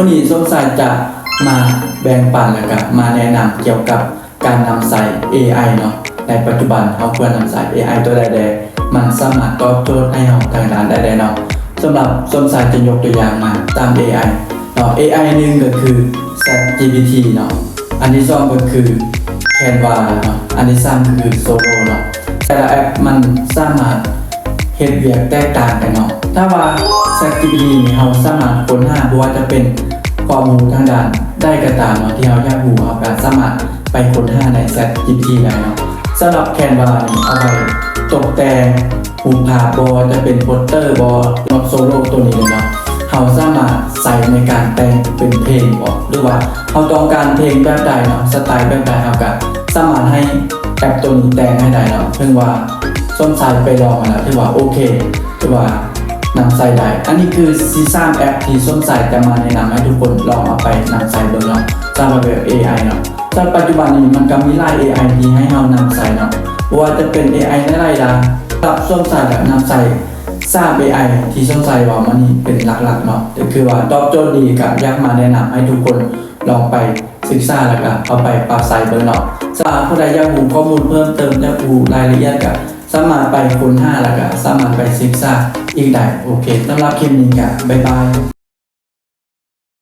ມື້ນີ້ສົມຊາຍຈະມາແບ່ງປັນ ແລະກະມາແນະນຳກ່ຽວກັບການນຳໃຊ້ ເອໄອ ເນາະ. ໃນປັດຈຸບັນເຮົາຄວນນຳໃຊ້ ເອໄອ ຕົວໃດແດ່ ມັນສາມາດຕອບໂຈດໃຫ້ເຮົາທາງດ້ານໃດແດ່ເນາະ. ສຳລັບສົມຊາຍຈະຍົກຕົວຢ່າງມາຕາມ ເອໄອ ເນາະ. ເອໄອ ໜຶ່ງກໍຄື ChatGPT ເນາະ, ອັນທີສອງກໍຄື Canva ເນາະ, ອັນທີສາມກໍຄື Sora ເນາະ. ແຕ່ລະແອັບມັນສາມາດເຮັດວຽກແຕກຕ່າງກັນເນາະ. ຖ້າວ່າ ChatGPT ນີ້ເຮົາສາມາດຄົ້ນຫາ ບໍ່ວ່າຈະເປັນຄວາມຮູ້ທາງດ້ານໃດກໍຕາມເນາະ ທີ່ເຮົາຢາກຮູ້ ເຮົາກໍສາມາດໄປຄົ້ນຫາໃນ ChatGPT ໄດ້ເນາະ. ສຳລັບ Canva ນີ້ເອົາໄວ້ຕົກແຕ່ງຮູບພາບ ບໍ່ວ່າຈະເປັນໂປສເຕີ ບໍ່ Sora ຕົວນີ້ເລີຍເນາະ. ເຮົາສາມາດໃຊ້ໃນການແຕ່ງເປັນເພງບໍ ຫຼືວ່າເຮົາຕ້ອງການເພງແບບໃດເນາະ ສະໄຕແບບໃດ ເຮົາກໍສາມາດໃຫ້ແອັບຕົວນີ້ແຕ່ງໃຫ້ໄດ້ເນາະ. ເຖິງວ່າສົມຊາຍໄປລອງມາແລ້ວ ຖືວ່າໂອເຄ ຖືວ່ານຳໃຊ້ໄດ້. ອັນນີ້ຄືສາມແອັບທີ່ສົມຊາຍຈະມາແນະນຳໃຫ້ທຸກຄົນລອງເອົາໄປນຳໃຊ້ເບິ່ງເນາະ ສຳລັບເອໄອເນາະ. ແຕ່ປັດຈຸບັນນີ້ມັນກໍມີຫຼາຍ ເອໄອ ທີ່ໃຫ້ເຮົານຳໃຊ້ເນາະ, ບໍ່ວ່າຈະເປັນ ເອໄອ ຫຼາຍໆດ້ານ. ສຳລັບສົມຊາຍກໍນຳໃຊ້ສາມ ເອໄອ ທີ່ສົມຊາຍເວົ້າມານີ້ເປັນຫຼັກໆເນາະ, ກໍຄືວ່າຕອບໂຈດດີ ກໍຢາກມາແນະນຳໃຫ້ທຸກຄົນລອງໄປສຶກສາ ແລ້ວກໍເອົາໄປປັບໃຊ້ເບິ່ງເນາະ. ຖ້າຜູ້ໃດຢາກຮູ້ຂໍ້ມູນເພີ່ມເຕີມ ຢາກຮູ້ລາຍລະອຽດ ກໍສາມາດໄປຄົ້ນຫາ ແລ້ວກໍສາມາດໄປສຶກສາອີກໄດ້. ໂອເຄ ສຳລັບຄລິບນີ້ກໍບາຍບາຍ.